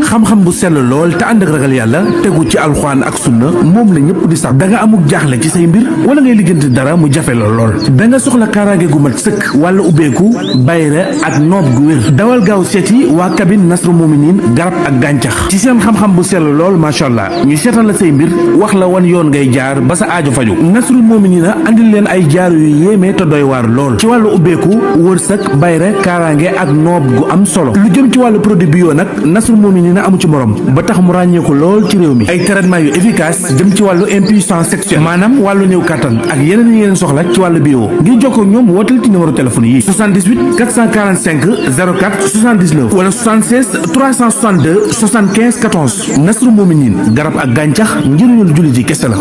xam-xam bu sell lool te ànd ak ragal yàlla tegu ci alxuraan ak sunna moom la ñëpp di sax da nga amuk jaaxle ci say mbir wala ngay lijjanti dara mu jafe la lool da nga soxla kaaraange gu mat sëkk wala ubbeeku bayre ak noob gu wér dawal gaaw seeti waa cabine Nasrul Muminin garab ak gàncax ci seen xam-xam bu sell lool macha allah ñu seetal la say mbir wax la wan yoon ngay jaar ba sa aajo faju Nasrul Muminina andil leen ay jaaru yu yéeme te doy waar lool ci wàllu ubbeeku wërsëg bayre kaaraange ak noob gu am solo lu jëm ci wàllu produit bio nag Nasrul Muminina amu ci morom ba tax mu ràññeeku lool ci réew mi ay traitement yu efficace jëm ci wàllu impuissance sexuelle maanaam wàllu néew kattan ak yeneen soxla ci wàllu bio ngir jokkoo ak ñoom wootal ci numéro téléphone yi 78 445 04 79 wala 76 362 75 14 Nasrul Muminin garab ak gàncax njëriñul jullit yi kese la.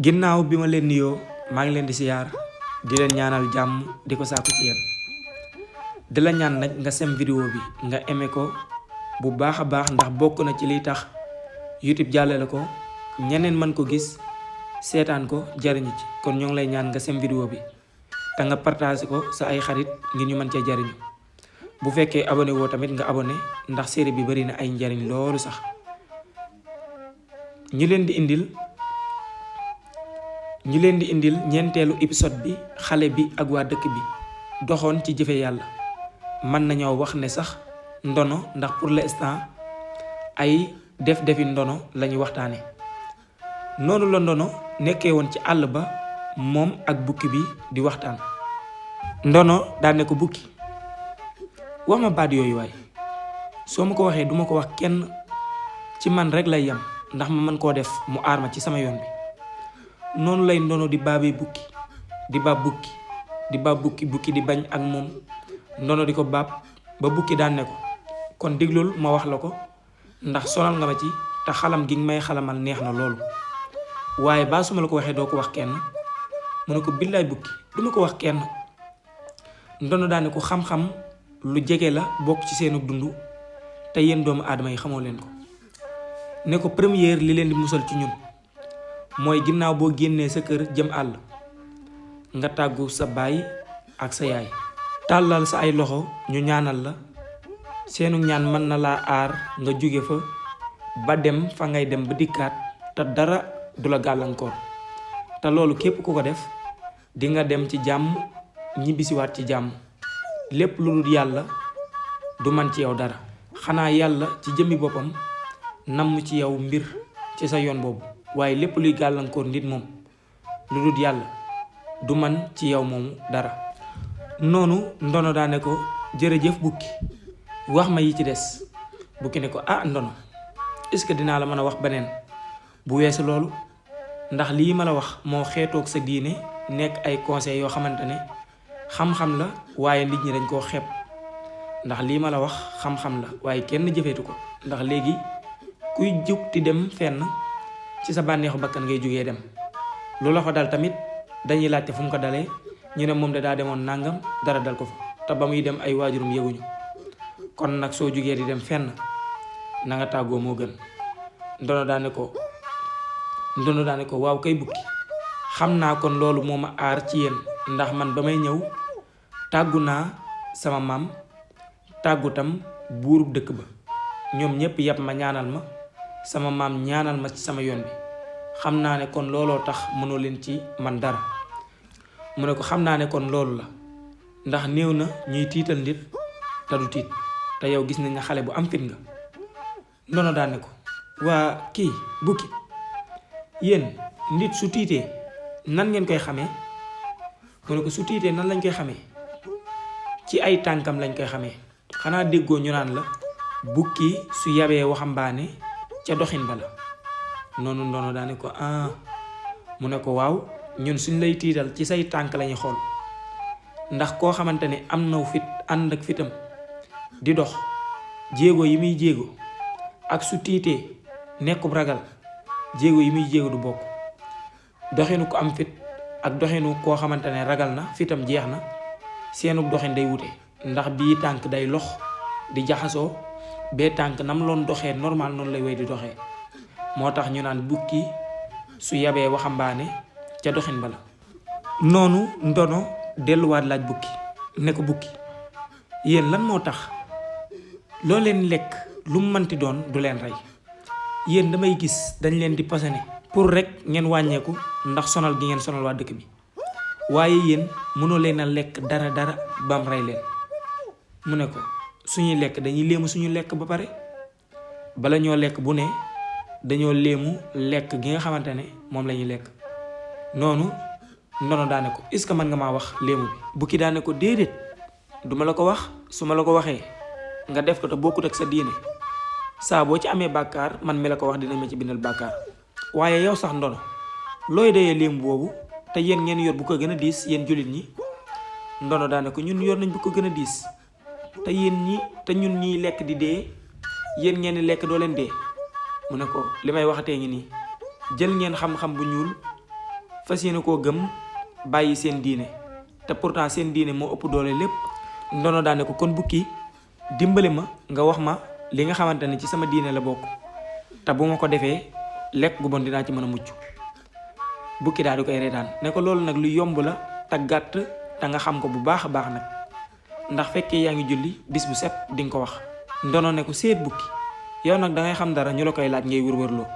ginnaaw bi ma leen nuyoo maa ngi leen di siyaar di leen ñaanal jàmm di ko sàkku ci yéen di la ñaan nag nga sem vidéo bi nga aimé ko bu baax a baax ndax bokk na ci liy tax YouTube jàllale ko ñeneen mën ko gis seetaan ko jariñu ci kon ñoo ngi lay ñaan nga sem vidéo bi te nga partagé ko sa ay xarit ngir ñu mën cee jariñu bu fekkee abonné woo tamit nga abonné ndax série bi bari na ay njariñ loolu sax ñu leen di indil ñeenteelu épisode bi xale bi ak waa dëkk bi doxoon ci jëfe yàlla mën nañoo wax ne sax ndono ndax pour l'instant ay def-defi ndono lañuy waxtaane noonu la ndono nekkee woon ci àll ba moom ak bukki bi di waxtaan ndono daane ko bukki wax ma baat yooyu waay soo ma ko waxee duma ko wax kenn ci man rek lay yem ndax ma mën koo def mu aar ma ci sama yoon bi noonu lay ndono di baabee bukki di baab bukki di baab bukki di bañ ak moom ndono di ko baab ba bukki daan ne ko kon diglul ma wax la ko ndax sonal nga ma ci te xalam gi may xalamal neex na loolu waaye baa su ma la ko waxee doo ko wax kenn mu ne ko billaay bukki duma ko wax kenn ndono daan ne ko xam-xam lu jege la bokk ci seenu dund te yéen doomu aadama yi xamoo leen ko ne ko première li leen di musal ci ñun mooy ginnaaw boo génnee sa kër jëm àll nga tàggu sa baay ak sa yaay tàllal sa ay loxo ñu ñaanal la seenu ñaan mën na laa aar nga jóge fa ba dem fa ngay dem ba dikkaat te dara du la gàllankoor te loolu képp ku ko def di nga dem ci jàmm ñibbisiwaat ci jàmm lépp lu dul yàlla du man ci yow dara xanaa yàlla ci jëmmi boppam namm ci yow mbir ci sa yoon boobu waaye lépp luy gàllankoor nit moom lu dul yàlla du man ci yow moomu dara noonu ndono daane ko jërëjëf bukki wax ma yi ci des bukki ne ko ndono est-ce que dinaa la mën a wax beneen bu weesu loolu ndax lii ma la wax moo xeetoog sa diine nekk ay conseils yoo xamante ne xam-xam la waaye nit ñi dañ koo xeeb ndax lii ma la wax xam-xam la waaye kenn jëfeetu ko ndax léegi kuy jug ti dem fenn ci sa bànneexu bakkan ngay jógee dem lu la fa dal tamit dañuy laajte fu mu ko dalee ñu ne moom de daa demoon nàngam dara dal ko fa te ba muy dem ay waajurum yëguñu kon nag soo jógee di dem fenn na nga tàggoo moo gën ndono daane ko waaw kay bukki xam naa kon loolu moo ma aar ci yéen ndax man ba may ñëw tàggu naa sama maam tàggu tam buurub dëkk ba ñoom ñépp yàpp ma ñaanal ma sama maam ñaanal ma ci sama yoon bi xam naa ne kon looloo tax mënoo leen ci man dara mu ne ko xam naa ne kon loolu la ndax néew na ñuy tiital nit te du tiit te yow gis nañ ne xale bu am fit nga ndono daane ko waa kii bukki yéen nit su tiitee nan ngeen koy xamee mu ne ko su tiitee nan lañ koy xamee ci ay tànkam lañ koy xamee xanaa déggoo ñu naan la bukki su yabee waxambaane ca doxin ba la noonu ndono daane ko mu ne ko waaw ñun suñ lay tiital ci say tànk lañuy xool ndax koo xamante ne am naw fit ànd ak fitam di dox jéego yi muy jéego ak su tiitee nekkub ragal jéego yi muy jéego du bokk doxinu ko am fit ak doxinu koo xamante ne ragal na fitam jeex na seenu doxin day wute ndax bii tànk day lox di jaxasoo bee tànk nam loon doxee normal noonu lay wéy di doxee moo tax ñu naan bukki su yabee waxambaane ca doxin ba la. noonu ndono delluwaat laaj bukki ne ko bukki yéen lan moo tax loo leen lekk lu mu mënti doon du leen rey yéen damay gis dañ leen di posone pour rek ngeen wàññeeku ndax sonal gi ngeen sonal waa dëkk bi waaye yéen mënoo leen a lekk dara bam rey leen. mu ne ko suñuy lekk dañuy léemu suñu lekk ba pare bala ñoo lekk bu ne dañoo léemu lekk gi nga xamante ne moom la ñuy lekk. noonu ndono daane ko est-ce que mën nga maa wax léemu bi. bukki daane ko déedéet duma la ko wax su ma la ko waxee nga def ko te bokkut ak sa diine saa boo ci amee bàkkaar man mi la ko wax dina ma ci bindal bàkkaar waaye yow sax ndono looy dayee léemu boobu te yéen ngeen yor bu ko gën a diis yéen jullit ñi. ndono daane ko ñun yor nañ bu ko gën a diis te ñun ñiy lekk di dee yéen ngeen di lekk doo leen dee. mu ne ko li may waxatee ngi nii jël ngeen xam-xam bu ñuul fas yéene koo gëm bàyyi seen diine te pourtant seen diine moo ëpp doole lépp. ndono daane ko kon bukki dimbali ma nga wax ma li nga xamante ne ci sama diine la bokk te bu ma ko defee lekk gu bon dinaa ci mën a mucc. bukki daal di koy reetaan ne ko loolu nag lu yomb la te gàtt te nga xam ko bu baax a baax nag ndax fekkee yaa ngi julli bis bu set di nga ko wax. ndono ne ko seet bukki yow nag dangay xam dara ñu la koy laaj ngay wërwërloo.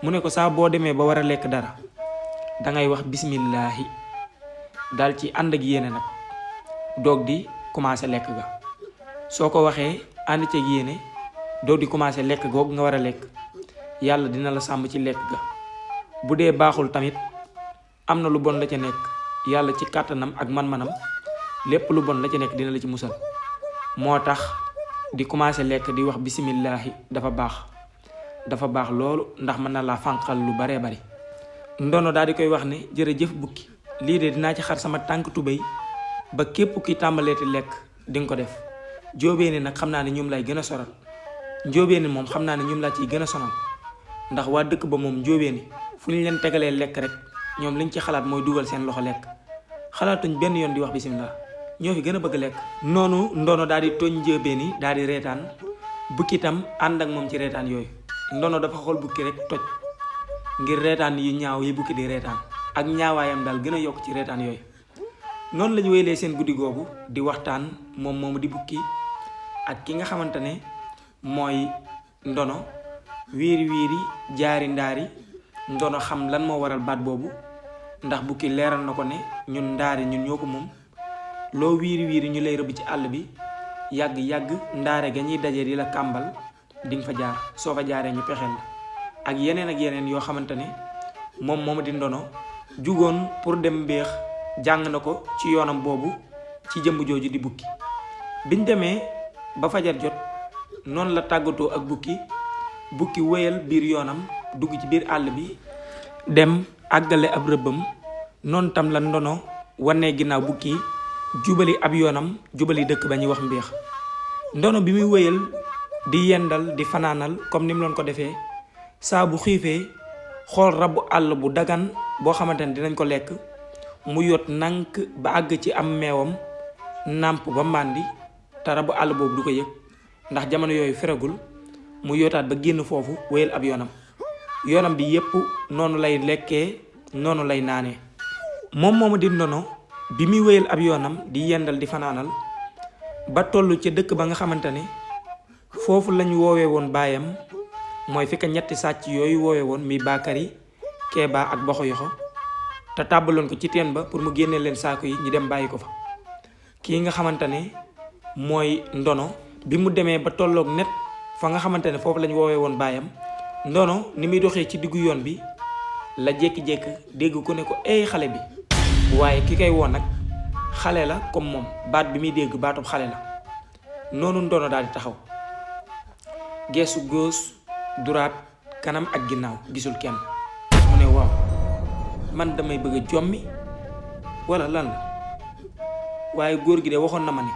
mu ne ko saa boo demee ba war a lekk dara dangay wax bismillaahi daal ci ànd ak yéene nag doog di commencé lekk ga. soo ko waxee ànd ci ak yéene doog di commencé lekk googu nga war a lekk yàlla dina la sàmm ci lekk ga. bu dee baaxul tamit am na lu bon la ca nekk yàlla ci kàttanam ak man-manam lépp lu bon la ca nekk dina la ci musal. moo tax di commencé lekk di wax bismillaahi dafa baax loolu ndax mën na laa fànqal lu baree bari. ndono daal di koy wax ne jërëjëf bukki lii de dinaa ci xar sama tànk tubéy ba képp ki tàmbaleeti lekk di nga ko def. jóobee nag xam naa ne ñoom lay gën a soral njóobee moom xam naa ne ñoom laa ciy gën a sonal ndax waa dëkk ba moom njóobee fu ñu leen tegalee lekk rek ñoom liñ ci xalaat mooy dugal seen loxo lekk xalaatuñ benn yoon di wax bisimilah ñoo fi gën a bëgg lekk. noonu ndono daal di tooñ njóobee daal di reetaan bukki itam ànd ak moom ci reetaan yooyu. ndono dafa xool bukki rek toj ngir reetaan yu ñaaw yi bukki di reetaan ak ñaawaayam daal gën a yokk ci reetaan yooyu. noonu lañu wéylee seen guddi googu di waxtaan moom moomu di bukki ak ki nga xamante ne mooy ndono wiiri jaari ndaari. ndono xam lan moo waral baat boobu ndax bukki leeral na ko ne ñun ndaari ñun ñoo ko moom loo wiiri ñu lay rëbb ci àll bi yàgg ndaare ga ñuy daje di la kàmbal di nga fa jaar soo fa jaaree ñu pexeel la ak yeneen yoo xamante ne moom moomu di ndono jugoon pour dem mbéex jàng na ko ci yoonam boobu ci jëmb jooju di bukki. biñ demee ba fajar jot noonu la tàggatoo ak bukki wéyal biir yoonam dugg ci biir àll bi dem àggale ab rëbbam. noonu tam la ndono wanee ginnaaw bukki jubali ab yoonam jubali dëkk ba ñuy wax mbéex. ndono bi muy wéyal di yendal di fanaanal comme ni mu loon ko defee saa bu xiifee xool rabu àll bu dagan boo xamante ne dinañ ko lekk mu yot nànk ba àgg ci am meewam nàmp ba màndi te rabu àll boobu du ko yëg ndax jamono yooyu feragul mu yotaat ba génn foofu wéyal ab yoonam bi yépp noonu lay lekkee noonu lay naanee. moom moomu di ndono bi muy wéyal ab yoonam di yendal di fanaanal ba toll ca dëkk ba nga xamante ne foofu lañ woowee woon baayam mooy fi ka ñetti sàcc yooyu woowee woon mi Bakary Kéba ak Boxo Yoxo te tàbbaloon ko ci teen ba pour mu génnee leen saako yi ñu dem bàyyi ko fa. kii nga xamante ne mooy ndono bi mu demee ba tolloog net fa nga xamante ne foofu lañ woowee woon baayam ndono ni muy doxee ci diggu yoon bi la jékki-jékki dégg ko ne ko ey xale bi waaye ki koy woon nag xale la comme moom baat bi muy dégg baatub xale la. noonu ndono daal di taxaw geesu gauche droite kanam ak ginnaaw gisul kenn mu ne waaw man damay bëgg a jommi wala lan la waaye góor gi de waxoon na ma ne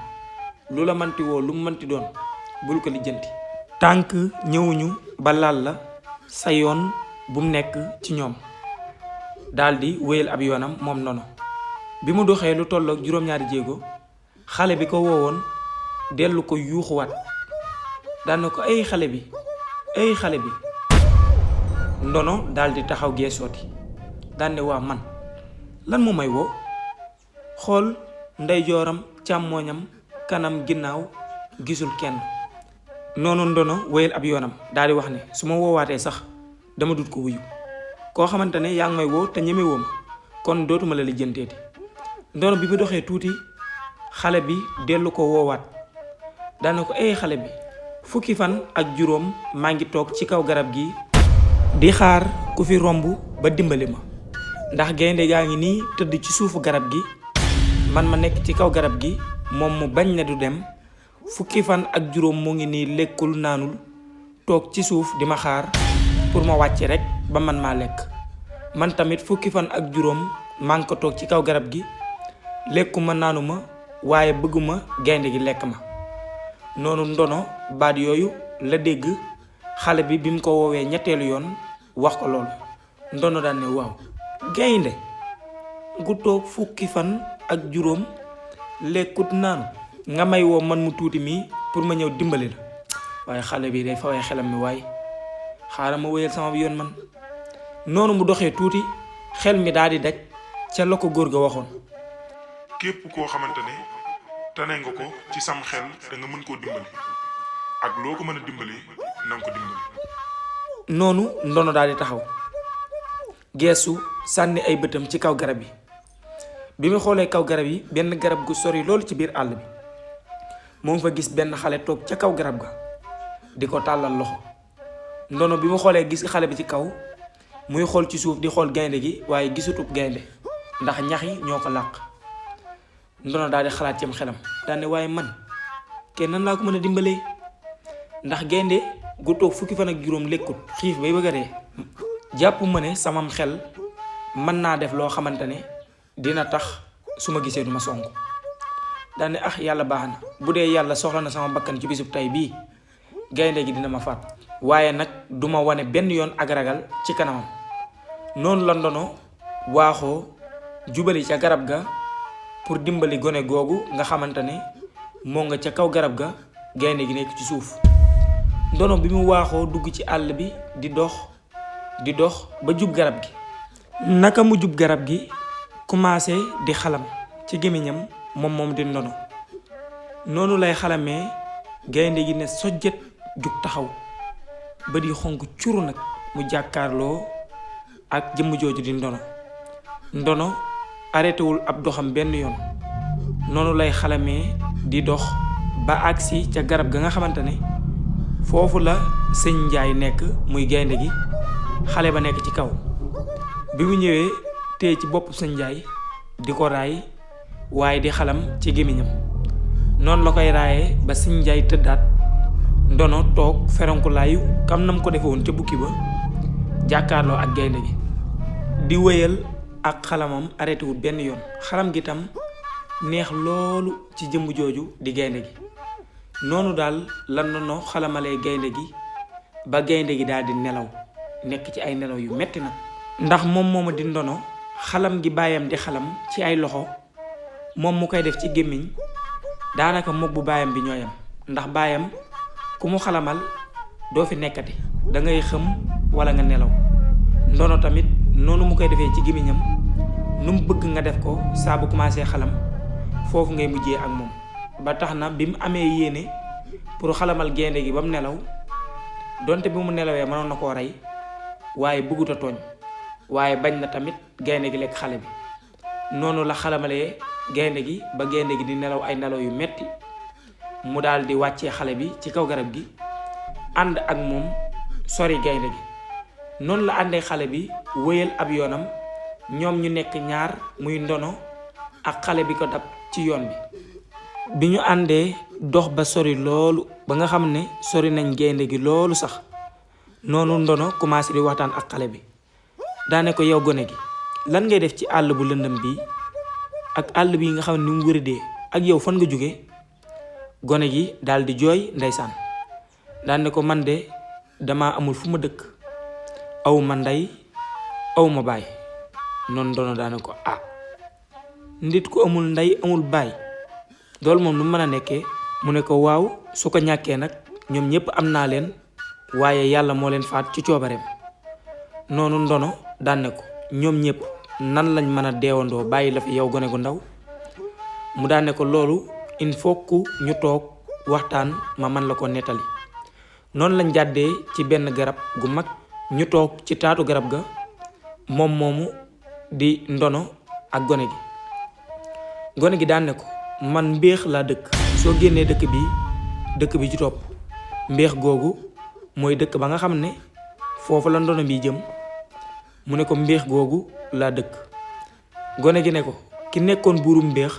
lu la manti woo lu mu manti doon bul ko lijjanti tànk ñëwuñu ba laal la sa yoon bu mu nekk ci ñoom. daldi wéyal ab yoonam moom ndono bi mu doxee lu tollook juróom-ñaari jéego xale bi ko woowoon dellu ko yuuxuwaat daan na ko ay xale bi ndono daal di taxaw geesooti daan ne waa man lan moo may woo xool ndeyjooram càmmooñam kanam ginnaaw gisul kenn. noonu ndono wéyal ab yoonam daal di wax ne su ma woowaatee sax dama dut ko wuyu koo xamante ne yaa ngi may woo te ñeme woo ma kon dootuma la lijjanteeti. ndono bi mu doxee tuuti xale bi dellu ko woowaat daan na ko ay xale bi fukki fan ak juróom maa ngi toog ci kaw garab gi di xaar ku fi romb ba dimbali ma ndax gaynde gaa ngi nii tëdd ci suufu garab gi man ma nekk ci kaw garab gi moom mu bañ ne du dem fukki fan ak juróom mu ngi nii lekkul naanul toog ci suuf di ma xaar pour ma wàcc rek ba man maa lekk man tamit fukki fan ak juróom maa ngi ko toog ci kaw garab gi lekkuma naanuma waaye bëgguma gaynde gi lekk ma. noonu ndono baat yooyu la dégg xale bi mu ko woowee ñetteelu yoon wax ko loolu. ndono daan ne waaw gaynde gu toog fukki fan ak juróom lekkut naanu nga may woo man mu tuuti mii pour ma ñëw dimbali la waaye xale bi day fawee xelam mi waaye xaaral ma wéyal sama yoon man. noonu mu doxee tuuti xel mi daal di daj ca la ko góor ga waxoon. képp koo xamante ne tane nga ko ci sam xel da nga mën koo dimbali ak loo ko mën a dimbali na nga ko dimbali. noonu ndono daal di taxaw geesu sànni ay bëtam ci kaw garab yi bi mu xoolee kaw garab yi benn garab gu sori loolu ci biir àll bi moom fa gis benn xale toog ca kaw garab ga di ko tàllal loxo. ndono bi mu xoolee gis xale bi ci kaw muy xool ci suuf di xool gaynde gi waaye gisutub gaynde ndax ñax yi ñoo ko làq. ndono daal di xalaat cim xelam daal ne waaye man kenn nan laa ko mën a dimbalee ndax gaynde gu toog fukki fan ak juróom lekkut xiif bay bëgg a dee. jàpp ma ne samam xel mën naa def loo xamante ne dina tax su ma gisee duma sonk daal ne yàlla baax na bu dee yàlla soxla na sama bakkan ci bisub tay bii gaynde gi dina ma faat waaye nag duma wane benn yoon ak ragal ci kanamam. noonu la ndono waaxoo jubali ca garab ga pour dimbali gone googu nga xamante ne moo nga ca kaw garab ga gaynde gi nekk ci suuf. ndono bi mu waaxoo dugg ci àll bi di dox ba jub garab gi. naka mu jub garab gi commencé di xalam ci gémmiñam moom di ndono. noonu lay xalamee gaynde gi ne sojjet jug taxaw ba di xonk curu nag mu jàkkaarloo ak jëmm jooju di ndono arrêté wul ab doxam benn yoon. noonu lay xalamee di dox ba agsi ca garab ga nga xamante ne foofu la sëñ Njaay nekk muy gaynde gi xale ba nekk ci kaw. bi mu ñëwee téye ci bopp sëñ Njaay di ko raay waaye di xalam ci gémmiñam. noonu la koy raayee ba sëñ Njaay tëddaat. ndono toog feronkulaayu kam nam ko defe woon ca bukki ba jàkkaarloo ak gaynde gi di wéyal ak xalamam arrêté wul benn yoon. xalam gi tam neex loolu ci jëmm jooju di gaynde gi. noonu daal la ndono xalamalee gaynde gi ba gaynde gi daal di nelaw nekk ci ay nelaw yu metti nag. ndax mooma di ndono xalam gi baayam di xalam ci ay loxo moom mu koy def ci gémmiñ daanaka moog bu baayam bi ñooyam ndax baayam ku mu xalamal doo fi nekkati da ngay xëm wala nga nelaw. ndono tamit noonu mu koy defee ci gémmiñam nu mu bëgg nga def ko saa bu commencé xalam foofu ngay mujjee ak moom. ba tax na bi mu amee yéene pour xalamal gaynde gi ba mu nelaw donte bi mu nelawee mënoon na koo rey waaye bëggut a tooñ waaye bañ na tamit gaynde gi lekk xale bi. noonu la xalamalee gaynde gi ba gaynde gi di nelaw ay nelaw yu metti mu daal di wàccee xale bi ci kaw garab gi ànd ak moom sori gaynde gi. noonu la àndee xale bi wéyal ab yoonam ñoom ñu nekk ñaar muy ndono ak xale bi ko dab ci yoon bi. bi ñu àndee dox ba sori loolu ba nga xam ne sori nañ gaynde gi loolu sax noonu ndono commencé di waxtaan ak xale bi daane ko yow gone gi lan ngay def ci àll bu lëndëm bi ak àll bi nga xam ne ni mu wëridee ak yow fan nga jóge. gone gi daal di jooy ndeysaan daane ko man de dama amul fu ma dëkk aw ma ndey aw ma baay. noonu ndono daane ko nit ku amul ndey amul baay loolu moom nu mën a nekkee. mu ne ko waaw su ko ñàkkee nag ñoom ñëpp am naa leen waaye yàlla moo leen faat ci coobareem. noonu ndono daan ne ko ñoom ñëpp nan lañ mën a deewandoo bàyyi la fi yow gone gu ndaw. mu daan ne ko loolu il faut que ñu toog waxtaan ma man la ko nettali. noonu lañ jàddee ci benn garab gu mag ñu toog ci taatu garab ga moom moomu di ndono ak gone gi daan ne ko man mbéex laa dëkk, soo génnee dëkk bi ci topp mbéex googu mooy dëkk ba nga xam ne foofu la ndono bi jëm. mu ne ko mbéex googu laa dëkk. gone gi ne ko ki nekkoon buurum mbéex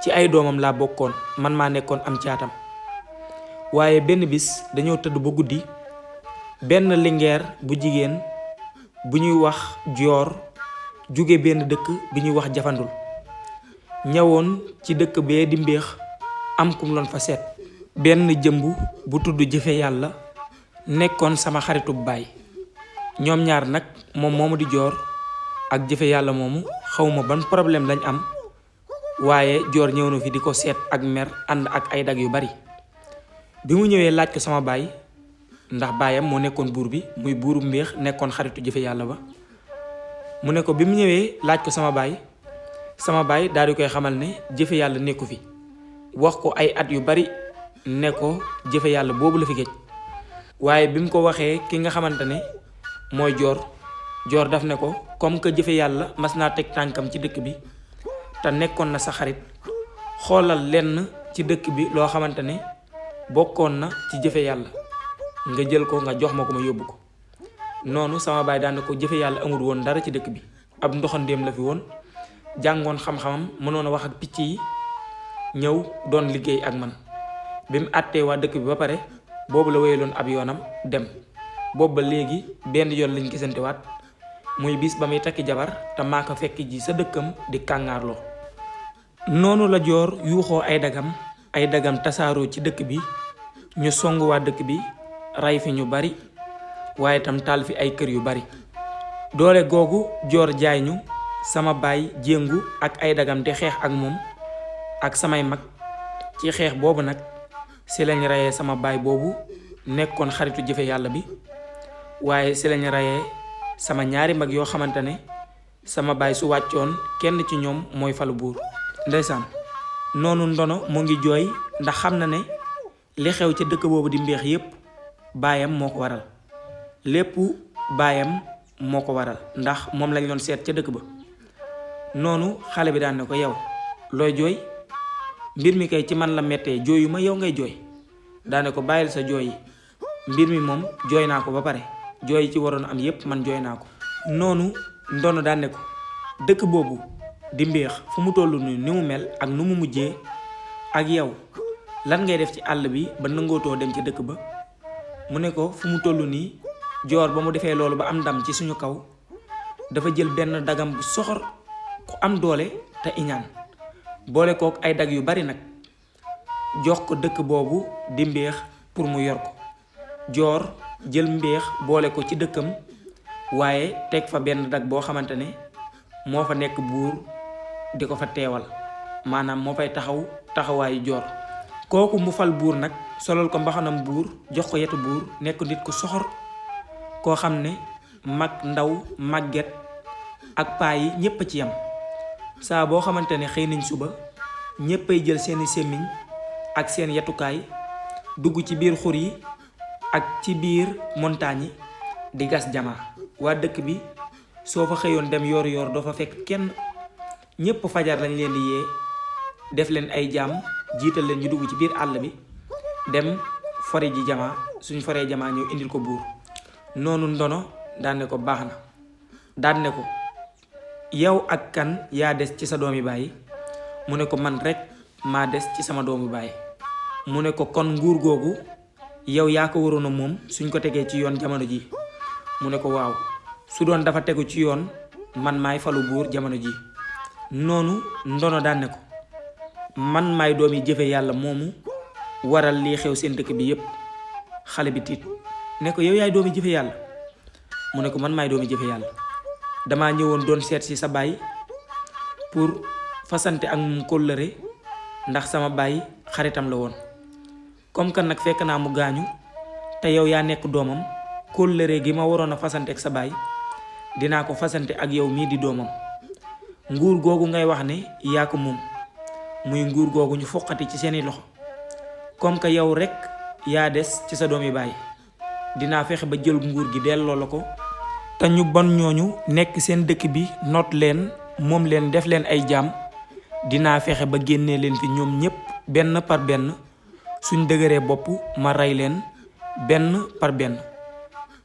ci ay doomam laa bokkoon, man maa nekkoon am caatam. waaye benn bis dañoo tëdd ba guddi, benn lingeer bu jigéen bu ñuy wax joor jóge benn dëkk bi ñuy wax jafandul ñëwoon ci dëkk bee di mbéex am kum loon fa seet. benn jëmb bu tudd jëfe yàlla nekkoon sama xaritub baay. ñoom ñaar nag moom moomu di joor ak jëfe yàlla moomu xawma ban problème lañ am, waaye joor ñëw na fi di ko seet ak mer ànd ak ay dag yu bari. bi mu ñëwee laaj ko sama baay, ndax baayam moo nekkoon buur bi muy buuru mbéex nekkoon xaritu jëfe yàlla ba. mu ne ko bi mu ñëwee laaj ko sama baay daal di koy xamal ne jëfe yàlla nekku fi, wax ko ay at yu bari ne ko jëfe yàlla boobu la fi géej. waaye bi mu ko waxee ki nga xamante ne mooy joor daf ne ko comme que jëfe yàlla mas naa teg tànkam ci dëkk bi te nekkoon na sa xarit, xoolal lenn ci dëkk bi loo xamante ne bokkoon na ci jëfe yàlla nga jël ko nga jox ma ko ma yóbbu ko. noonu sama baay daan ne ko jëfe yàlla amul woon dara ci dëkk bi, ab ndoxandéem la fi woon, jàngoon xam-xamam, mënoon a wax ak picc yi, ñëw doon liggéey ak man. bi mu àttee waa dëkk bi ba pare boobu la wéyaloon ab yoonam dem. boobu ba léegi benn yoon lañ gisante waat, muy bis ba muy takki jabar te maa ko fekk ji sa dëkkam di kàngaarloo. noonu la joor yuuxoo ay dagam tasaaroo ci dëkk bi, ñu song waa dëkk bi ray fi ñu bari, waaye tam taal fi ay kër yu bari. doole googu joor jaay ñu sama baay jéngu ak ay dagam di xeex ak moom ak samay mag. ci xeex boobu nag si lañ reyee sama baay boobu nekkoon xaritu jëfe yàlla bi, waaye si lañ reyee sama ñaari mag yoo xamante ne sama baay su wàccoon kenn ci ñoom mooy falu buur. ndeysaan noonu ndono mu ngi jooy ndax xam na ne li xew ca dëkk boobu di mbéex yépp baayam moo ko waral, lépp baayam moo ko waral ndax moom lañ doon seet ca dëkk ba. noonu xale bi daan ne ko yow looy jooy, mbir mi kay ci man la mettee, jooyu ma yow ngay jooy. daane ko bàyyil sa jooy yi, mbir mi moom jooy naa ko ba pare, jooy yi ci waroon am yépp man jooy naa ko. noonu ndono daan ne ko dëkk boobu di mbéex fu mu toll ni mu mel ak nu mu mujjee, ak yow lan ngay def ci àll bi ba nangootoo dem ci dëkk ba. mu ne ko fu mu toll nii joor ba mu defee loolu ba am ndam ci suñu kaw, dafa jël benn dagam bu soxor ku am doole te iñaan, boole kook ay dag yu bari nag, jox ko dëkk boobu di mbéex pour mu yor ko. joor jël mbéex boole ko ci dëkkam, waaye teg fa benn dag boo xamante ne moo fa nekk buur di ko fa teewal, maanaam moo fay taxawaayu joor. kooku mu fal buur nag solal ko mbaxanam buur, jox ko yetu buur, nekk nit ku soxor koo xam ne mag ndaw màgget ak paa yi ñépp a ci yam. saa boo xamante ne xëy nañ suba ñéppay jël seeni sémmiñ ak seen yetukaay dugg ci biir xur yi ak ci biir montagne yi di gas jamaa. waa dëkk bi soo fa xëyoon dem yoor yoor doo fa fekk kenn, ñépp fajar lañ leen di yee, def leen ay jaam, jiital leen ñu dugg ci biir àll bi dem fori ji jamaa. suñ foree jamaa ñëw indil ko buur. noonu ndono daan ne ko baax na, daan ne ko yow ak kan yaa des ci sa doomi baay. mu ne ko man rek maa des ci sama doomi baay. mu ne ko kon nguur googu yow yaa ko waroon a moom suñ ko tegee ci yoon jamono ji. mu ne ko waaw, su doon dafa tegu ci yoon man maay falu buur jamono ji. noonu ndono daan ne ko man maay doomi jëfe yàlla moomu waral lii xew seen dëkk bi yépp. xale bi tiit ne ko yow yaay doomi jëfe yàlla. mu ne ko man maay doomi jëfe yàlla, damaa ñëwoon doon seet si sa baay pour fasante ak moom kóllëre ndax sama baay xaritam la woon. comme que nag fekk naa mu gaañu te yow yaa nekk doomam kóllëre gi ma waroon a fasante ak sa baay dinaa ko fasante ak yow mii di doomam. nguur googu ngay wax ne yaa ko moom muy nguur googu ñu foqati ci seeni loxo comme que yow rek yaa des ci sa doomi baay dinaa fexe ba jël nguur gi delloo la ko te ñu bon ñooñu nekk seen dëkk bi noot leen moom leen def leen ay jaam dinaa fexe ba génnee leen fi ñoom ñépp benn par benn suñ dëgëree bopp ma rey leen benn par benn.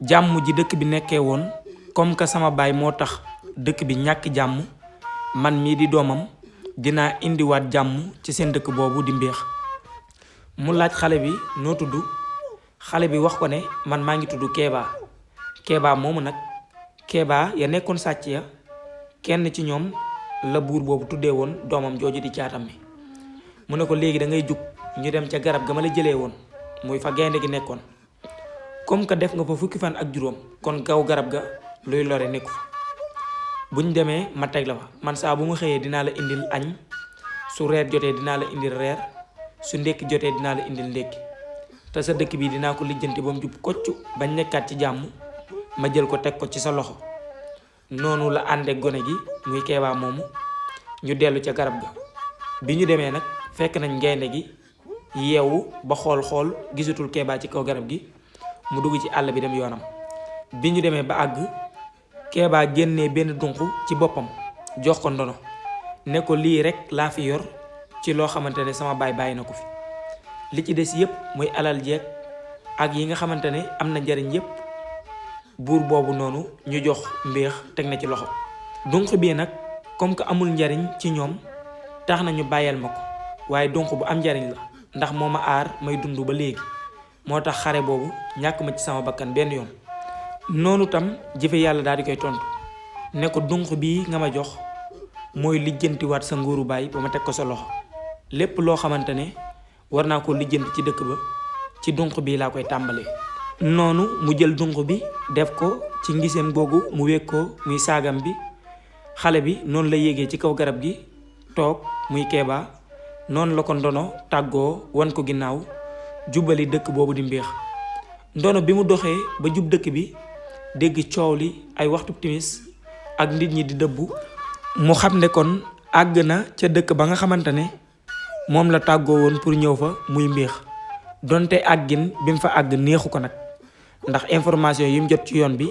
jàmm ji dëkk bi nekkee woon comme que sama baay moo tax dëkk bi ñàkk jàmm man mii di doomam dinaa indiwaat jàmm ci seen dëkk boobu di Mbéex. mu laaj xale bi noo tudd xale bi wax ko ne man maa ngi tudd Kéba moomu nag Kéba ya nekkoon sàcc ya kenn ci ñoom la buur boobu tuddee woon doomam jooju di caatam mi. mu ne ko léegi da ngay jug ñu dem ca garab ga ma la jëlee woon muy fa gaynde gi nekkoon comme que def nga fa fukki fan ak juróom kon gaw garab ga luy lore nekku fa. buñ demee ma teg la fa man saa bu ma xëyee dinaa la indil añ su reer jotee dinaa la indil reer su ndékki jotee dinaa la indil ndékki te sa dëkk bi dinaa ko lijjanti ba mu jub kocc bañ nekkaat ci jàmm ma jël ko teg ko ci sa loxo. noonu la ànde gone gi muy Kéba moomu ñu dellu ca garab ga. bi ñu demee nag fekk nañ gaynde gi yeewu ba xool gisatul Kéba ci kaw garab gi mu dugg ci àll bi dem yoonam. bi ñu demee ba àgg Kéba génnee benn dunq ci boppam jox ko ndono ne ko lii rek laa fi yor ci loo xamante ne sama baay bàyyi na ko fi li ci des yépp muy alal jeeg ak yi nga xamante ne am na njariñ yépp buur boobu noonu ñu jox Mbéex teg na ci loxo. dunq bii nag comme que amul njariñ ci ñoom tax na ñu bàyyal ma ko waaye dunq bu am njariñ la ndax moo ma aar may dund ba léegi moo tax xare boobu ñàkk ma ci sama bakkan benn yoon. noonu tam jëfe yàlla daal di koy tontu ne ko dunq bii nga ma jox mooy lijjantiwaat sa nguuru baay ba ma teg ko sa loxo lépp loo xamante ne war naa ko lijjanti ci dëkk ba ci dunq bii laa koy tàmbalee. noonu mu jël dunq bi def ko ci ngiseem googu mu wéeg ko muy saagam bi xale bi noonu la yéegee ci kaw garab gi toog muy Kéba noonu la ko ndono tàggoo wan ko ginnaaw jubali dëkk boobu di Mbéex. ndono bi mu doxee ba jub dëkk bi dégg coow li ay waxtu timis ak nit ñi di dëbbu mu xam ne kon àgg na ca dëkk ba nga xamante ne moom la tàggoo woon pour ñëw fa muy Mbéex donte àggin bi mu fa àgg neexu ko nag ndax information yi mu jot ci yoon bi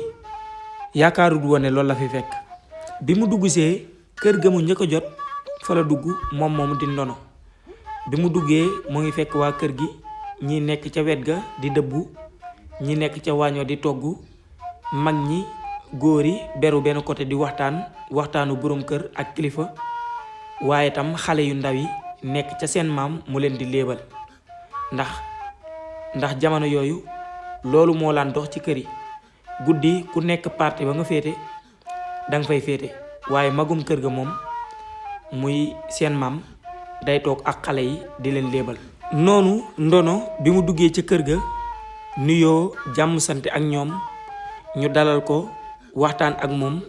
yaakaarul woon ne loolu la fi fekk. bi mu dugg see kër ga mu njëkk a jot fa la dugg moom moomu di ndono bi mu duggee mu ngi fekk waa kër gi ñi nekk ca wet ga di dëbbu ñi nekk ca waañoo di togg mag ñi góor yi beru benn côté di waxtaanu boroom kër ak kilifa waaye tam xale yu ndaw yi nekk ca seen maam mu leen di léebal ndax jamono yooyu loolu moo laan dox ci kër yi guddi ku nekk parti ba nga féete danga fay féete waaye magum kër ga moom muy seen maam day toog ak xale yi di leen léebal. noonu ndono bi mu duggee ca kër ga nuyoo jàmm sante ak ñoom ñu dalal ko waxtaan ak moom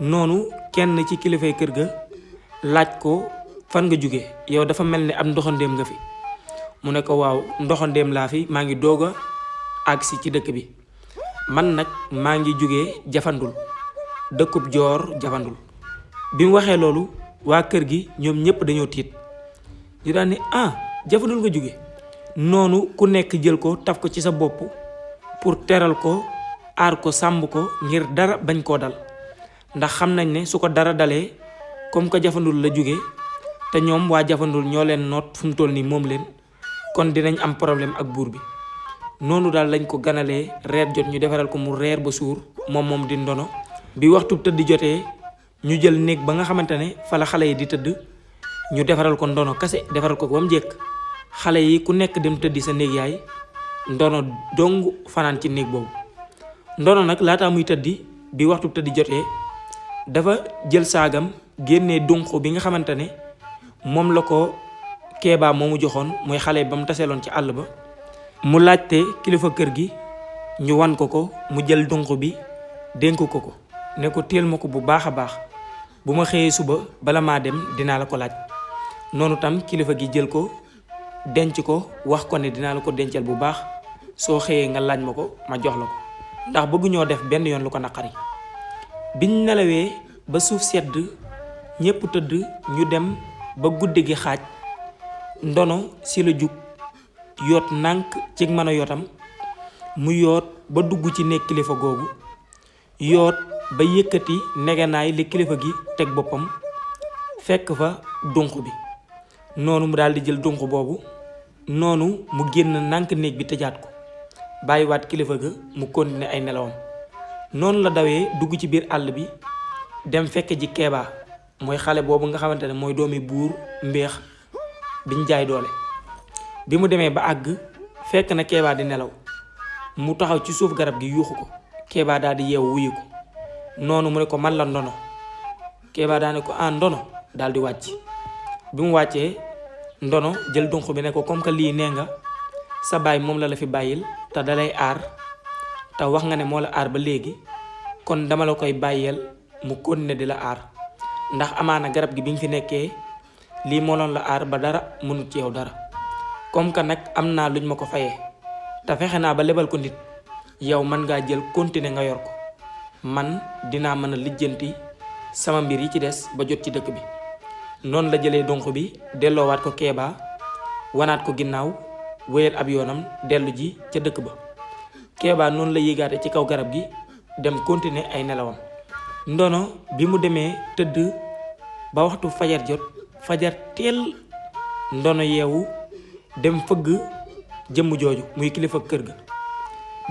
noonu kenn ci kilifay kër ga laaj ko fan nga jóge yow dafa mel ni am ndoxandéem nga fi mu ne ko waaw ndoxandéem laa fi maa ngi doog a agsi ci dëkk bi man nag maa ngi jóge jafandul dëkkub joor jafandul. bi mu waxee loolu waa kër gi ñoom ñépp dañoo tiit ñu daan ne jafandul nga jóge noonu ku nekk jël ko taf ko ci sa bopp pour teral ko aar ko sàmm ko ngir dara bañ koo dal ndax xam nañ ne su ko dara dalee comme que jafandul la jóge te ñoom waa jafandul ñoo leen noot fu mu toll nii moom leen kon dinañ am problème ak buur bi. noonu daal lañ ko ganalee reer jot ñu defaral ko mu reer ba suur moom di ndono. bi waxtu tëdd jotee ñu jël néeg ba nga xamante ne fa la xale yi di tëdd ñu defaral ko ndono kase defaral ko ba mu jekk xale yi ku nekk dem tëddi sa néeg yaay ndono dong fanaan ci néeg boobu. ndono nag laataa muy tëddi bi waxtu tëddi jotee dafa jël saagam génnee dunq bi nga xamante ne moom la ko Kéba moomu joxoon muy xale ba mu taseeloon ci àll ba. mu laajte kilifa kër gi ñu wan ko mu jël dunq bi dénk ko ne ko téel ma ko bu baax a baax bu ma xëyee suba bala maa dem dinaa la ko laaj. noonu tam kilifa gi jël ko denc ko wax ko ne dinaa la ko dencal bu baax soo xëyee nga laaj ma ko ma jox la ko ndax bëgguñoo def benn yoon lu ko naqari. biñ nelawee ba suuf sedd ñépp tëdd ñu dem ba guddi gi xaaj ndono si la jug yoot nànk ci mën a yotam mu yoot ba dugg ci néeg kilifa googu yoot ba yëkkati negenaay li kilifa gi teg boppam fekk fa dunq bi noonu mu daldi jël dunq boobu noonu mu génn nànk néeg bi tëjaat ko bàyyiwaat kilifa ga mu continuer ay nelawam. noonu la dawee dugg ci biir àll bi dem fekk ji Kéba mooy xale boobu nga xamante ne mooy doomi buur mbéex biñ jaay doole. bi mu demee ba àgg fekk na Kéba di nelaw mu taxaw ci suuf garab gi yuuxu ko Kéba daal di yeewu wuyu ko noonu mu ne ko man la ndono Kéba daa ne ko ndono daal di wàcc. bi mu wàccee ndono jël dunq bi ne ko comme que lii nee nga sa baay moom la fi bàyyil te dalay aar te wax nga ne moo la aar ba léegi kon dama la koy bàyyeel mu continuer di la aar ndax amaana garab gi bi nga fi nekkee lii moo loon la aar ba dara mënut ci yow dara comme que nag am naa luñ ma ko fayee te fexe naa ba lebal ko nit yow mën ngaa jël continuer nga yor ko man dinaa mën a lijjanti sama mbir yi ci des ba jot ci dëkk bi. noonu la jëlee donk bi delloowaat ko Kéba wanaat ko ginnaaw wéyal ab yoonam dellu ji ca dëkk ba. Kéba noonu la yéegaate ci kaw garab gi dem continuer ay nelawam. ndono bi mu demee tëdd ba waxtu fajar jot fajar teel ndono yeewu dem fëgg jëmm jooju muy kilifa kër ga.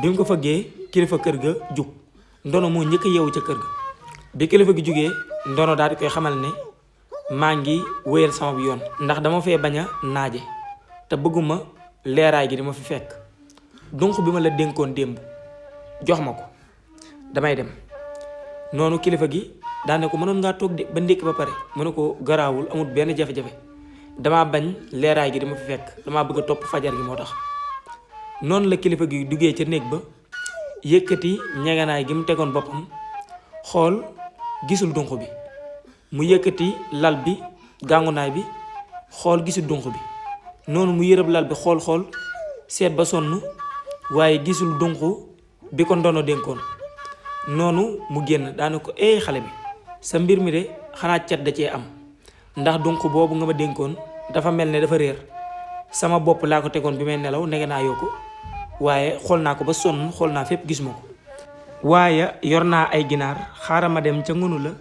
bi mu ko fëggee kilifa kër ga jug ndono moo njëkk a yeewu ca kër ga. bi kilifa gi jugee ndono daal di koy xamal ne maa ngi wéyal sama yoon ndax dama fee bañ a naaje te bëgguma leeraay gi dama fi fekk donc bi ma la dénkoon démb jox ma ko damay dem. noonu kilifa gi daane ko mënoon ngaa toog de ba ndékki ba pare mu ne ko garaawul amul benn jafe-jafe damaa bañ leeraay gi dama fi fekk damaa bëgg a topp fajar gi moo tax. noonu la kilifa gi duggee ca néeg ba yëkkati ñeganaay gi mu tegoon boppam xool gisul dunq bi mu yëkkati lal bi gàngunaay bi xool gisul dunq bi noonu mu yërëb lal bi xool seet ba sonn waaye gisul dunq bi ko ndono dénkoon. noonu mu génn daane ko xale bi sa mbir mi de xanaa cat da cee am ndax dunq boobu nga ma dénkoon dafa mel ne dafa réer sama bopp laa ko tegoon bi may nelaw nege naa yoo ko waaye xool naa ko ba sonn xool naa fépp gis ma ko waaye yor naa ay ginaar xaaral ma dem ca ngunu la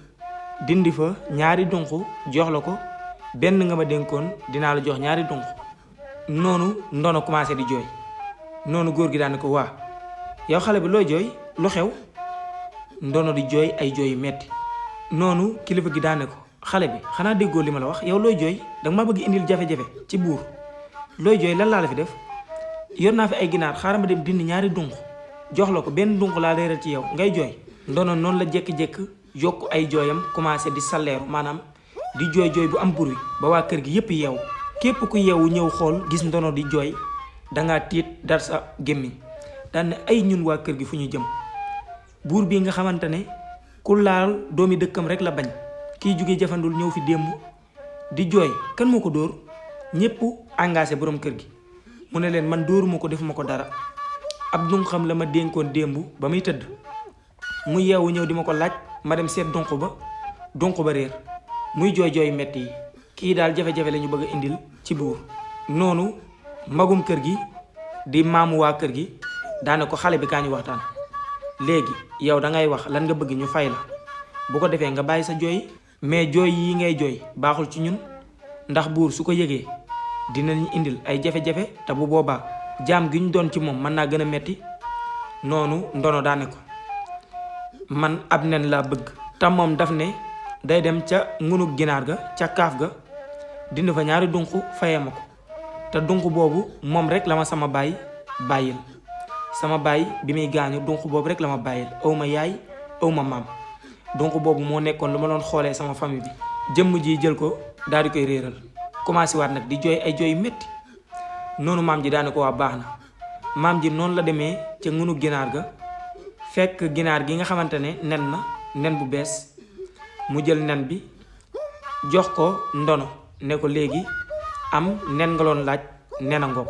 dindi fa ñaari dunq jox la ko benn nga ma dénkoon dinaa la jox ñaari dunq. noonu ndono commencé di jooy noonu góor gi daane ko waa yow xale bi looy jooy lu xew. ndono di jooy ay jooy yu metti noonu kilifa gi daane ko xale bi xanaa déggoo li ma la wax yow looy jooy danga ma bëgg indil jafe-jafe ci buur looy jooy lan laa la fi def yor naa fi ay ginaar xaaral ma dem dindi ñaari dunq jox la ko benn dunq laa leeral ci yow ngay jooy. ndono noonu la jékki-jékki yokk ay jooyam commencé di salleeru maanaam di jooy bu am bruit ba waa kër gi yépp yeewu képp ku yeewu ñëw xool gis ndono di jooy dangaa tiit dar sa gémmiñ daan ne ay ñun waa kër gi fu ñu jëm. buur bi nga xamante ne ku laal doomi dëkkam rek la bañ kiy jóge jafandul ñëw fi démb di jooy kan moo ko dóor ñépp engagé borom kër gi mu ne leen man dóoruma ko defuma ko dara ab dunqam la ma dénkoon démb ba muy tëdd mu yeewu ñëw di ma ko laaj ma dem seet dunq ba réer muy jooy metti yi kii daal jafe-jafe la ñu bëgg a indil ci buur. noonu magum kër gi di maamu waa kër gi daane ko xale bi kaa ñu waxtaan léegi yow da ngay wax lan nga bëgg ñu fay la bu ko defee nga bàyyi sa jooy mais jooy yi ngay jooy baaxul ci ñun ndax buur su ko yëgee dinañ indil ay jafe-jafe te bu boobaa jaam gi ñu doon ci moom mën naa gën a metti. noonu ndono daane ko man ab nen laa bëgg te moom daf ne day dem ca ngunug ginaar ga ca kaaf ga dindi fa ñaari dunq fayee ma ko te dunq boobu moom rek la ma sama baay bàyyil sama baay bi muy gaañu dunq boobu rek la ma bàyyil awma yaay awma maam dunq boobu moo nekkoon lu ma doon xoolee sama famille bi. jëmm ji jël ko daal di koy réeral commencé waat nag di jooy ay jooy metti noonu maam ji daane ko waa baax na maam ji noonu la demee ca ngunu ginaar ga fekk ginaar gi nga xamante ne nen bu bees mu jël nen bi jox ko ndono ne ko léegi am nen nga loon laaj nen a ngoog.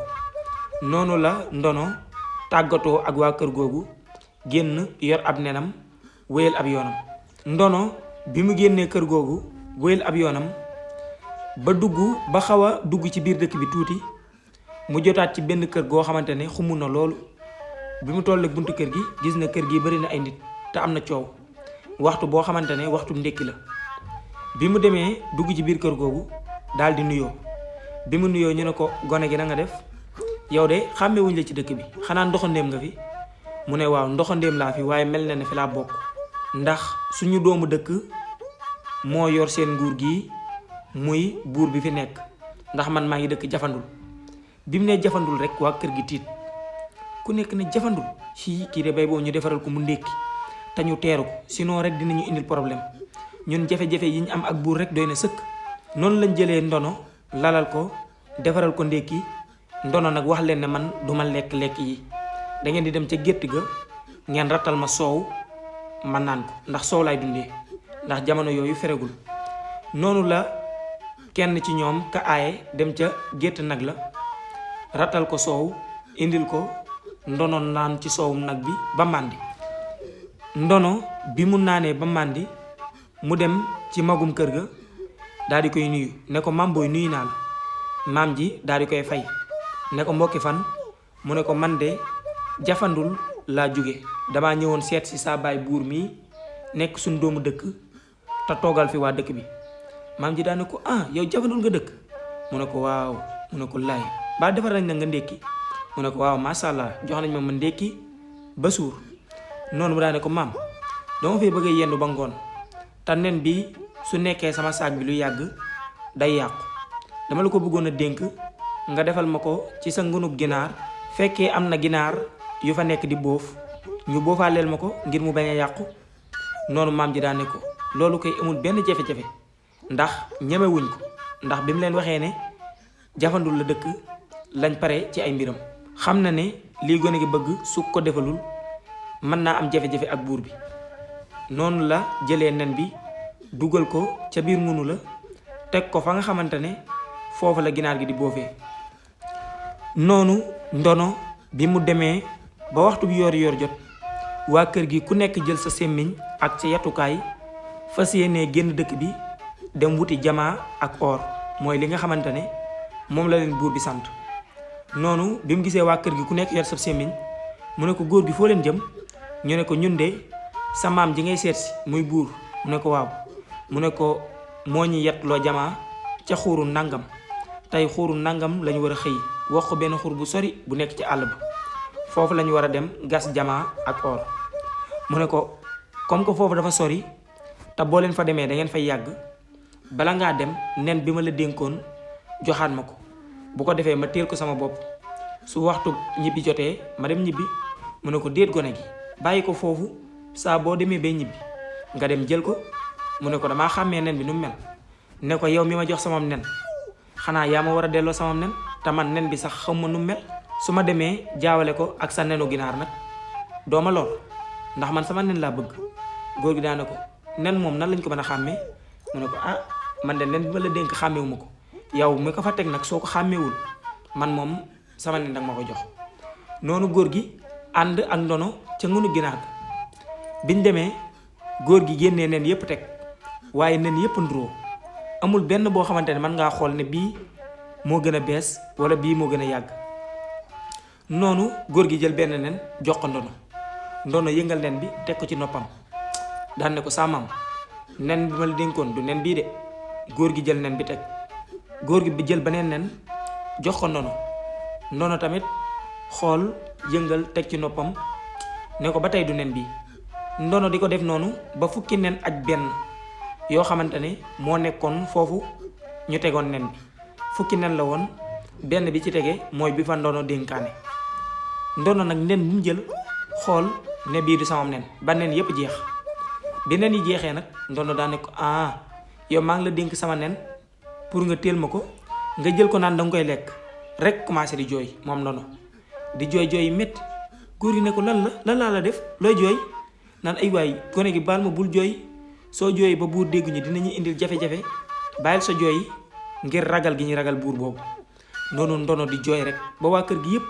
noonu la ndono tàggatoo ak waa kër googu génn yor ab nenam wéyal ab yoonam. Ndono bi mu génnee kër googu wéyal ab yoonam ba xaw a dugg ci biir dëkk bi tuuti mu jotaat ci benn kër goo xamante ne xumu na loolu. bi mu tollee buntu kër gi gis na kër gi bari na ay nit te am na coow waxtu boo xamante ne waxtu ndékki la. bi mu demee dugg ci biir kër googu daal di nuyoo bi mu nuyoo ñu ne ko gone gi na nga def yow de xàmmewuñ la ci dëkk bi xanaa ndoxandéem nga fi mu ne waaw ndoxandéem laa fi waaye mel na ne fi laa bokk ndax suñu doomu dëkk moo yor seen nguur gi muy buur bi fi nekk ndax man maa ngi dëkk jafandul. bi mu nee jafandul rek waa kër gi tiit ku nekk ne jafandul kii de bay boo ñu defaral ko mu ndékki te ñu teeru ko sinon rek dinañu indil problème ñun jafe-jafe yi ñu am ak buur rek doy na sëkk. noonu lañ jëlee ndono lalal ko defaral ko ndékki. Ndono nag wax leen ne man duma lekk yi da ngeen di dem ca gétt ga ngeen rattal ma soow ma naan ko ndax soow laay dundee ndax jamono yooyu feregul. noonu la kenn ci ñoom ka aaye dem ca gétt nag la rattal ko soow indil ko ndono naan ci soowum nag bi ba màndi. Ndono bi mu naanee ba màndi mu dem ci magum kër ga daal di koy nuyu ne ko maam booy nuyu naa la. maam ji daal di koy fay ne ko mbokki fan mu ne ko man de jafandul laa jóge damaa ñëwoon seet si saa baay buur mi nekk suñ doomu dëkk te toogal fi waa dëkk bi. maam ji daal ne ko yow jafandul nga dëkk mu ne ko waaw mu ne ko laay ba defar nañ na nga ndékki mu ne ko waaw macha allah jox nañ ma ndékki ba suur. noonu mu daal ne ko maam dama fee bëgg a yendu ba ngoon te nen bi su nekkee sama saag bi lu yàgg day yàqu dama la ko bëggoon a dénk nga defal ma ko ci sa ngunug ginaar fekkee am na ginaar yu fa nekk di bóof ñu boofaaleel ma ko ngir mu bañ a yàqu. noonu maam ji daan ne ko loolu koy amul benn jafe-jafe ndax ñemewuñ ko ndax bi mu leen waxee ne jafandul la dëkk lañ pare ci ay mbiram. xam na ne lii gone gi bëgg su ko defalul mën naa am jafe-jafe ak buur bi. noonu la jëlee nen bi dugal ko ca biir ngunu la teg ko fa nga xamante ne foofu la ginaar gi di boofee. noonu ndono bi mu demee ba waxtu bi yoor jot waa kër gi ku nekk jël sa semmiñ ak sa yatukaay fas yéenee génn dëkk bi dem wuti jamaa ak or mooy li nga xamante ne moom la leen buur bi sant. noonu bi mu gisee waa kër gi ku nekk yor sa semmiñ mu ne ko góor gi foo leen jëm ñu ne ko ñun de sa maam ji ngay seet si muy buur mu ne ko waaw mu ne ko moo ñu yetloo jamaa ca xuuru nangam tey xuuru nangam lañu war a xëy wax ko benn xur bu sori bu nekk ci àll ba foofu lañu war a dem gas jamaa ak or. mu ne ko comme que foofu dafa sori te boo leen fa demee da ngeen fay yàgg bala ngaa dem nen bi ma la dénkoon joxaat ma ko bu ko defee ma téel ko sama bopp su waxtu ñibbi jotee ma dem ñibbi. mu ne ko déet gone gi bàyyi ko foofu saa boo demee bay ñibbi nga dem jël ko. mu ne ko damaa xàmmee nen bi nu mu mel ne ko yow mi ma jox samam nen xanaa yaa ma war a delloo samam nen te man nen bi sax xam ma nu mu mel su ma demee jaawale ko ak sa nenu ginaar nag doo ma lor ndax man sama nen laa bëgg. góor gi daane ko nen moom nan lañ ko mën a xàmmee mu ne ko man de nen bi ma la dénk xàmmewu ma ko yow mi ko fa teg nag soo ko xàmmeewul man moom sama nen danga ma ko jox. noonu góor gi ànd ak ndono ca ngunu ginaar ga biñ demee góor gi génnee nen yépp teg waaye nen yépp nduroo amul benn boo xamante ne mën ngaa xool ne bii moo gën a bees wala bii moo gën a yàgg. noonu góor gi jël benn nen jox ko ndono yëngal nen bi teg ko ci noppam daan ne ko saa maam nen bi ma la dénkoon du nen bii de. góor gi jël nen bi teg góor gi bi jël beneen nen jox ko ndono tamit xool yëngal teg ci noppam ne ko ba tey du nen bii. ndono di ko def noonu ba fukki nen ak benn yoo xamante ne moo nekkoon foofu ñu tegoon nen bi fukki nen la woon benn bi ci tege mooy bi fa ndono dénkaane. ndono nag nen bu mu jël xool ne bii du samam nen ba nen yépp jeex. bi nen yi jeexee nag ndono daa ne ko yow maa ngi la dénk sama nen pour nga téel ma ko nga jël ko naan danga koy lekk rek commencé di jooy moom ndono di jooy yi métti. góor gi ne ko lan laa la def looy jooy naan ay waay gone gi baal ma bul jooy soo jooy ba buur dégguñu dinañu indil jafe-jafe bàyyil sa jooy ngir ragal gi ñu ragal buur boobu. noonu ndono di jooy rek ba waa kër gi yépp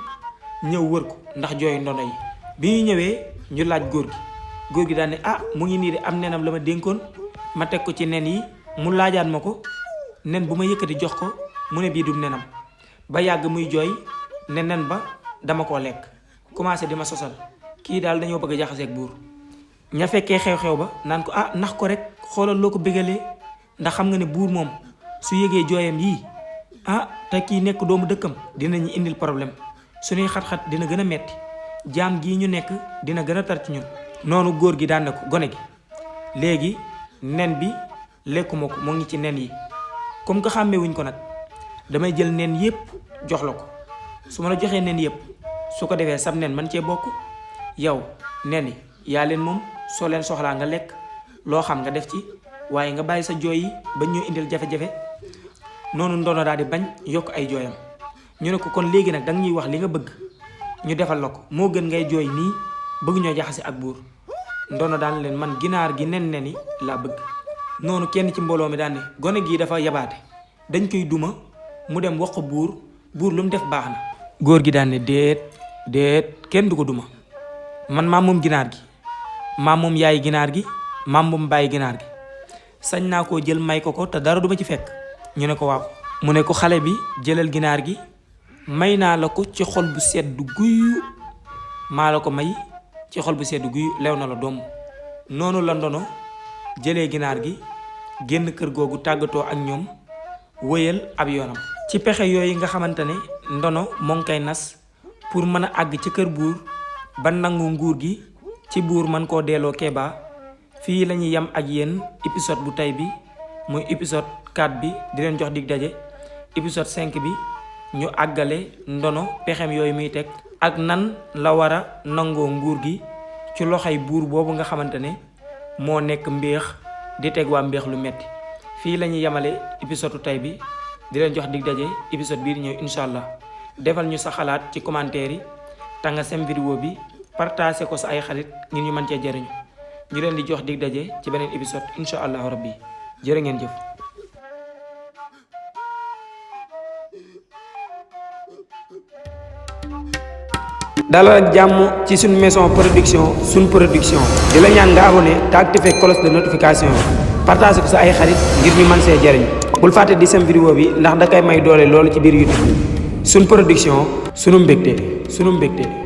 ñëw wër ko ndax jooy ndono yi. bi ñu ñëwee ñu laaj góor gi daan ne mu ngi nii de am nenam la ma dénkoon ma teg ko ci nen yi mu laajaat ma ko nen bu ma yëkkati jox ko mu ne bii du nenam ba yàgg muy jooy ne nen ba dama koo lekk commencé di ma sosal kii daal dañoo bëgg a jaxaseeg buur. ña fekkee xew-xew ba naan ko nax ko rek xoolal loo ko bégalee ndax xam nga ne buur moom su yëgee jooyam yii te kii nekk doomu dëkkam dinañu indil problème suñuy xat-xat dina gën a metti jaam gii ñu nekk dina gën a tar ci ñun. noonu góor gi daan ne ko gone gi léegi nen bi lekkuma ko moo ngi ci nen yi comme que xàmmewuñ ko nag damay jël nen yépp jox la ko su ma la joxee nen yépp su ko defee sam nen man cee bokk yow nen yi yaa leen moom soo leen soxlaa nga lekk loo xam nga def ci waaye nga bàyyi sa jooy yi ba ñoo indil jafe-jafe. noonu ndono daal di bañ yokk ay jooyam ñu ne ko kon léegi nag danga ñuy wax li nga bëgg ñu defal la ko moo gën ngay jooy nii bëgg ñoo jaxase ak buur. ndono daan leen man ginaar gi nen yi laa bëgg. noonu kenn ci mbooloo mi daan ne gone gii dafa yabaate dañ koy duma mu dem wax ko buur lu mu def baax na. góor gi daan ne déet kenn du ko duma man maam moom ginaar gi maam moom yaay ginaar gi maam moom bàyyi ginaar gi sañ naa koo jël may ko te dara duma ci fekk. ñu ne ko waaw mu ne ko xale bi jëlal ginaar gi may naa la ko ci xol bu sedd guyu maa la ko may ci xol bu sedd guyu lew na la doom. noonu la ndono jëlee ginaar gi génn kër googu tàggatoo ak ñoom wëyal ab yoonam. ci pexe yooyu nga xamante ne ndono moo ngi koy nas pour mën a àgg ci kër buur ba nangu nguur gi ci buur man koo delloo Kéba fii la ñuy yem ak yéen épisode bu tey bi muy épisode 4 bi di leen jox dig daje épisode 5 bi ñu àggale ndono pexem yooyu muy teg ak nan la war a nangoo nguur gi ci loxoy buur boobu nga xamante ne moo nekk mbéex di teg waa mbéex lu metti. fii la ñuy yemale épisode tey bi di leen jox dig daje épisode bii di ñëw incha allah defal ñu sa xalaat ci commentaire yi te nga sem vidéo bi partagé ko sa ay xarit ngir ñu mën cee jëriñu ñu leen di jox dig daje ci beneen épisode incha allah rabbi jërë ngeen jëf. dalal ak jàmm ci suñ maison production di la ñaan nga abonné te activé cloche de notification bi partage ko sa ay xarit ngir ñu mën see jariñ bul fàtte di sem vidéo bi ndax da koy may doole loolu ci biir YouTube suñ production sunu mbégte